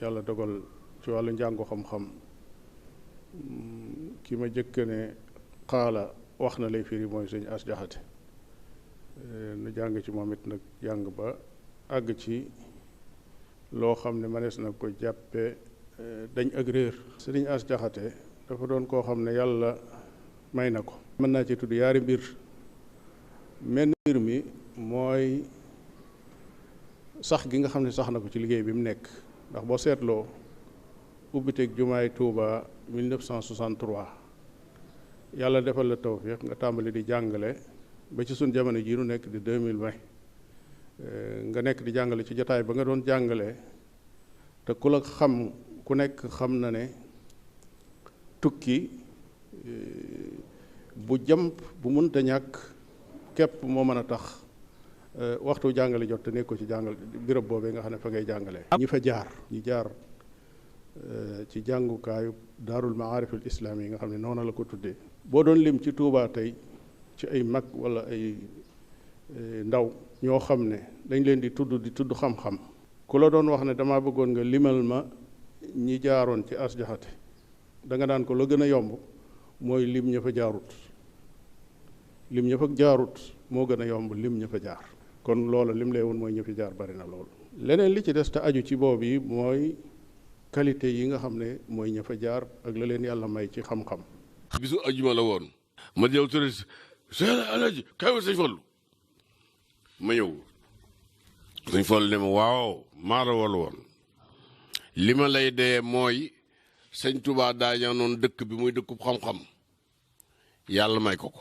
yàlla dogal ci wàllu njàngu xam-xam ki ma jëkk ne xaala wax na lay firi mooy sëñ As Jaxate nu jàng ci moom it nag jàng ba àgg ci loo xam ne manees na ko jàppe dañ ak réer. sëriñ As Jaxate dafa doon koo xam ne yàlla may na ko. mën naa ci tudd yaari mbir. menn mbir mi mooy sax gi nga xam ne sax na ko ci liggéey bi mu nekk, ndax boo seetloo ubbiteeg jumaay Tuuba 1963 yàlla defal la tawfiq nga tàmbali di jàngale ba ci suñ jamono jii nu nekk di 2020 nga nekk di jàngale ci jotaay ba nga doon jàngale te ku la xam ku nekk xam na ne tukki bu jàmp bu mënta ñàkk képp moo mën a tax waxtu jàngale jot te nekk ko ci jàngal birab boobee nga xam ne fa ngay jàngale. ñi fa jaar ñi jaar ci jàngukaayu daarul maariful islaam yi nga xam ne noonu la ko tuddee. boo doon lim ci Tuubaa tey ci ay mag wala ay ndaw ñoo xam ne dañ leen di tudd xam-xam, ku la doon wax ne damaa bëggoon nga limal ma ñi jaaroon ci As Jaxate da nga daan ko la gën a yomb mooy lim ña fa jaarut. lim ña fa jaarut moo gën a yomb lim ña fa jaar. kon loola lim lay woon mooy ña fi jaar bari na lool. leneen li ci des te aju ci boobu yi mooy qualité yi nga xam ne mooy ña fa jaar ak la leen yàlla may ci xam-xam. bisu ajuma la woon ma jëw turi seen alaji kaw sëñ Fallu ma ñëw sëñ Fallu ne ma waaw maa la wol woon li ma lay dee mooy sëñ Tuubaa daa ñaanoon dëkk bi muy dëkkub xam-xam yàlla may ko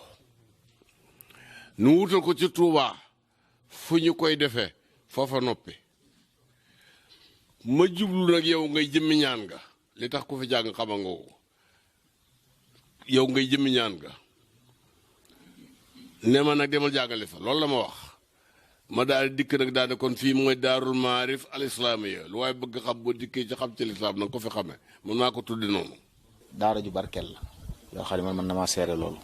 nu wutal ko ci Tuubaa fu ñu koy defee foofa noppi ma jublu nag yow ngay jëmmi ñaan nga li tax ku fi jàng xama nga ko yow ngay jëmmi ñaan nga ne ma nag demal jàngale fa loolu la ma wax ma daal dikk nag daal ne kon fii mooy daarul maarif al islaamiya lu waaye bëgg xam boo dikkee ci xam ci lislaam nanga ko fi xamee man maa ko tuddi noonu. daara ju barkeel la yoo xam ne man mën na maa seere loolu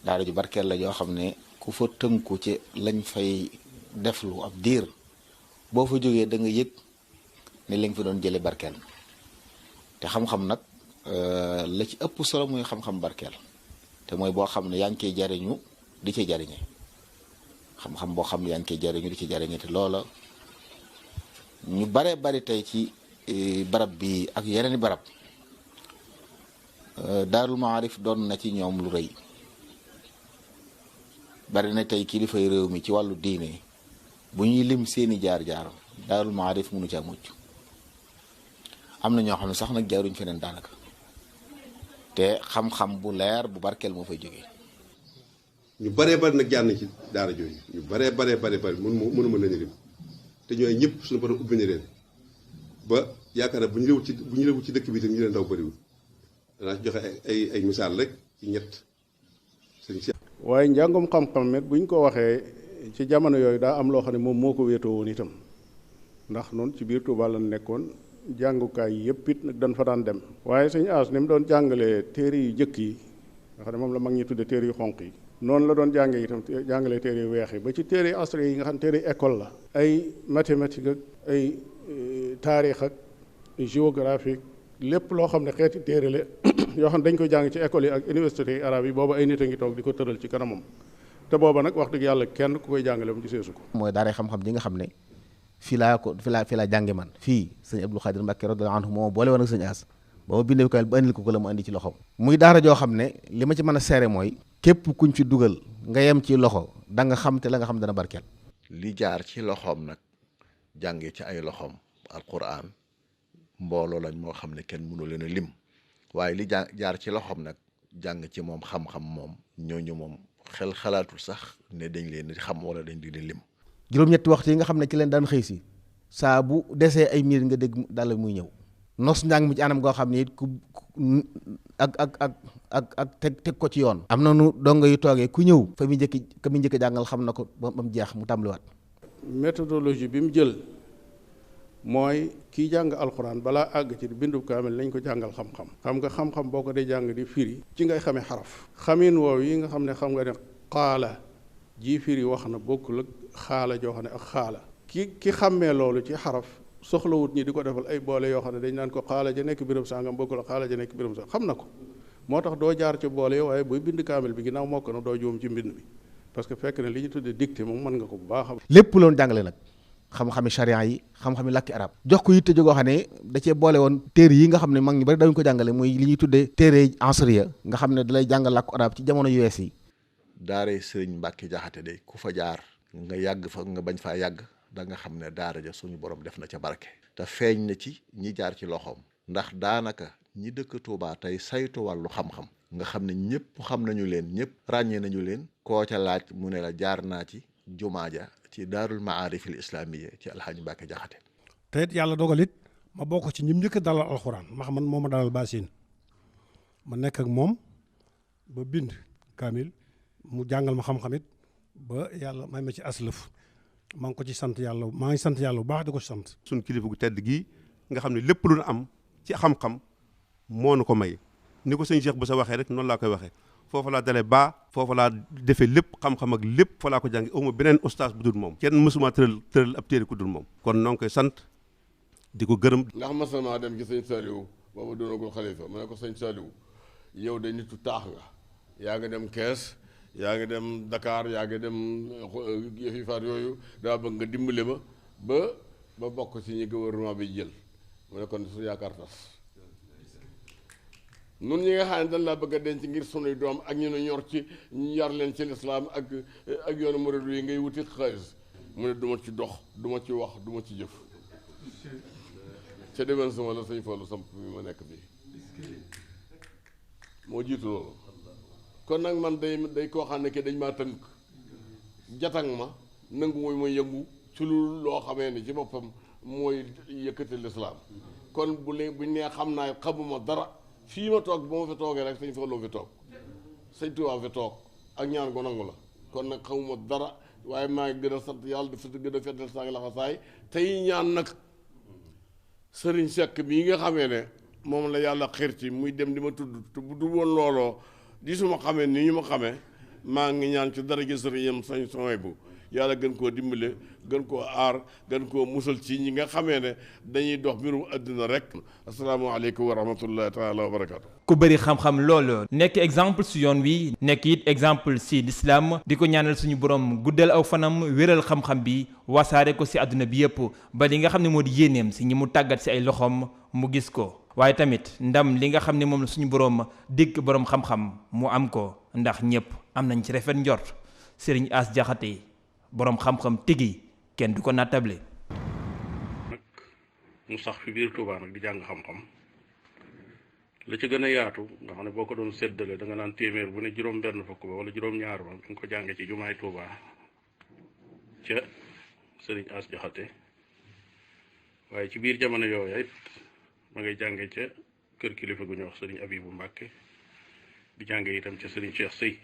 daara ju barkeel la yoo xam ne ku fa tënku ci lañ fay deflu ab diir boo fa jógee da nga yëg ne li nga fi doon jële barkeel te xam-xam nag la ci ëpp solo muy xam-xam barkeel te mooy boo xam ne yaa ngi koy jariñu di ci jariñe xam-xam boo xam ne yaa ngi koy jariñu di ci jariñe te loola ñu bare bari tey ci barab bi ak yeneeni barab daarul maarif doon na ci ñoom lu rëy bari na tey kilifay réew mi ci wàllu diine bu ñuy lim seeni jaar-jaar daarul maarif mënu caa mucc am na ñoo xam ne sax nag jaaruñ feneen daanaka te xam-xam bu leer bu barkeel moo fay jógee. ñu baree bari nag jaar nañ ci daara jooju ñu baree bari mënuma leen lim te ñooy ñëpp suñu borom ubbi na leen ba yaakaar na bu ñu lewut ci dëkk bi tam ñu leen ndaw bariwul danaa ci joxe ay misaal rek ci ñett sëñ. waaye njàngum xam-xam it buñ ko waxee ci jamono yooyu daa am loo xam ne moom moo ko wéetoo woon itam ndax noonu ci biir Tuuba la nekkoon jàngukaay yëpp it nag dañ fa daan dem. waaye sëñ As ni mu doon jàngalee téere yu jëkk yi nga xam ne moom la mag ñi tudde téere yu xonq yi noonu la doon jàngee itam jàngalee téere yu weex yi ba ci téere astre yi nga xam ne téere école la. ay mathématique ak ay taarix ak géographique lépp loo xam ne xeeti téere la yoo xam ne dañ koy jàng ci école yi ak université yi arabe yi booba ay nit a ngi toog di ko tëral ci kanamam te booba nag wax dëgg yàlla kenn ku koy jàngale mu giseesu ko. mooy daara xam-xam ji nga xam ne fii laa jànge man fii sëñ Abdou Khadir Mbacké radiyallahu anhu moo boole woon ak sëñ As ba ma bindee ko ba andil ko la mu andi ci loxoom. muy daara joo xam ne li ma ci mën a seere mooy képp kuñ fi dugal nga yem ci loxo da nga xam te la nga xam dana barkeel. li jaar ci loxoom nag jànge ci ay loxoom alquran mbooloo lañ moo xam ne kenn mënu leen a lim waaye li jaar ci loxoom nag jàng ci moom xam-xam moom ñooñu moom xel xalaatul sax ne dañ leen di xam wala dañ di lim. juróom-ñetti waxtu yi nga xam ne ci leen daan xëy si saa bu desee ay miir nga dégg daal muy ñëw nos njàng mi ci anam goo xam ne it ku ak teg ko ci yoon. am na nu dongo yu toogee ku ñëw fa muy njëkk jàngal xam na ko ba mu jeex mu tàmbaliwaat. méthodologie bi mu jël mooy kiy jàng alxuraan balaa àgg ci bindu kaamil lañ ko jàngal xam-xam. xam nga xam-xam boo ko dee jàng di firi ci ngay xamee xaraf. xamin woow yi nga xam ne xam nga ne xaala ji firi wax na bokkul ak xaala joo xam ne ak xaala ki xàmmee loolu ci xaraf soxlawut ñi di ko defal ay boole yoo xam ne dañ naan ko xaala ja nekk béréb sangam bokkul ak xaala ja nekk béréb sangam xam na ko moo tax doo jaar ci boole yo waaye buy bind kaamil bi ginnaaw mokk na doo juum ci mbind mi parce que fekk ne li ñu tuddee dictée moom mën nga ko bu baax a lépp loolu jàngale nag xam-xami charia yi xam-xami làkki arab jox ko yitte jógoo xam ne da cee boole woon téere yi nga xam ne mag ñi bari dañu ko jàngale muy li ñuy tuddee téere ansariya nga xam ne dalay jàngal làkku arab ci jamono US yi. daare sëriñ Mbàkke Jaxate de ku fa jaar nga yàgg fa nga bañ faa yàgg da nga xam ne daara ja suñu borom def na ca barke. te feeñ na ci ñi jaar ci loxoom ndax daanaka ñi dëkk Tuubaa tey saytu wàllu xam-xam nga xam ne ñëpp xam nañu leen ñëpp ràññee nañu leen koo ca laaj mu ne la jaar naa ci jumaa ja ci daarul maarif al islamiyya ci alxaaji Mbàkke Jaxate. te it yàlla dogal it ma bokk ci ñim njëkk dalal alxuraan ma xam man moo ma dalal baasin ma nekk ak moom ba bind kaamil mu jàngal ma xam-xamit ba yàlla may ma ci aslëf maa ngi ko ci sant yàlla maa ngi sant yàlla bu baax di ko sant. suñ kilifa gu tedd gii nga xam ne lépp lu nu am ci xam-xam moo nu ko may ni ko sëñ Cheikh bu sa waxee rek noonu laa koy waxee foofu laa dalee baa foofu laa defee lépp xam-xam ak lépp fa laa ko jàngi awma beneen ustaas bu dul moom kenn mësuma tëral ab téere ku dul moom kon noo ngi koy sant di ko gërëm. ndax masama dem ci sëñ Saliou booba doonagul xalifa ma ne ko sëñ Saliou yow de nitu taax nga yaa nga dem Kees yaa ngi dem Dakar yaa ngi dem yëfi faat yooyu daa bëgg nga dimbale ma ba bokk ci ñi gouvernement bi jël mu ne kon su yaakaar tas nun ñi nga xam ne dañ laa bëgg a denc ngir sunuy doom ak ñu nu ñor ci ñu yar leen ci lislaam ak yoonu murid yi ngay wuti xaalis mu ne duma ci dox duma ci wax duma ci jëf ca déwén sama la sëñ Fallu samp bi ma nekk fii moo jiitu loolu kon nag man day koo xam ne ki dañ maa tënk jatang ma nangu mooy mooy yëngu ci lu loo xamee ni ci boppam mooy yëkkati lislaam kon buñ nee xam naa xamuma dara fii ma toog ba ma fi toogee rek sëñ Fallu fi toog sëñ Tuubaa fi toog ak ñaan gu nangu la kon nag xamuma dara waaye maa ngi gën a sant yàlla dafa gën a feddal saa ngi laxasaay tey ñaan nag sëriñ Seck bii nga xamee ne moom la yàlla xir ci muy dem di ma tudd te bu dul woon looloo di su ma xamee ni ñu ma xamee maa ngi ñaan ci dara gi sëriñam sañ soy bu yàlla gën koo dimbale gën koo aar gën koo musal ci ñi nga xamee ne dañuy dox mbirum àddina rek asalaamaaleykum wa rahmatullahi taala wa barakaatu. ku bëri xam-xam loolu nekk exemple si yoon wi nekk it exemple si l'islam di ko ñaanal suñu borom guddal aw fanam wéral xam-xam bi wasaare ko si àdduna bi yëpp ba li nga xam ne moo di yéeneem si ñi mu tàggat si ay loxoom mu gis ko waaye tamit ndam li nga xam ne moom la suñu borom dikk borom xam-xam mu am ko ndax ñëpp am nañ ci rafet njort Serigne As Jaxate boroom xam-xam tigi kenn du ko nattable. nag mu sax fi biir Touba nag di jàng xam-xam la ci gën a yaatu nga xam ne boo ko doon séddale da nga naan téeméer bu ne juróom-benn fukk ba wala juróom-ñaar ba nga ko jàngee ci jumaay Touba ca Serigne As Jaxate waaye ci biir jamono yooya it ma ngay jàngee ca kër kilifa gu ñuy wax Serigne Abibu Mbàkke di jàngee itam ca Serigne Cheikh Sey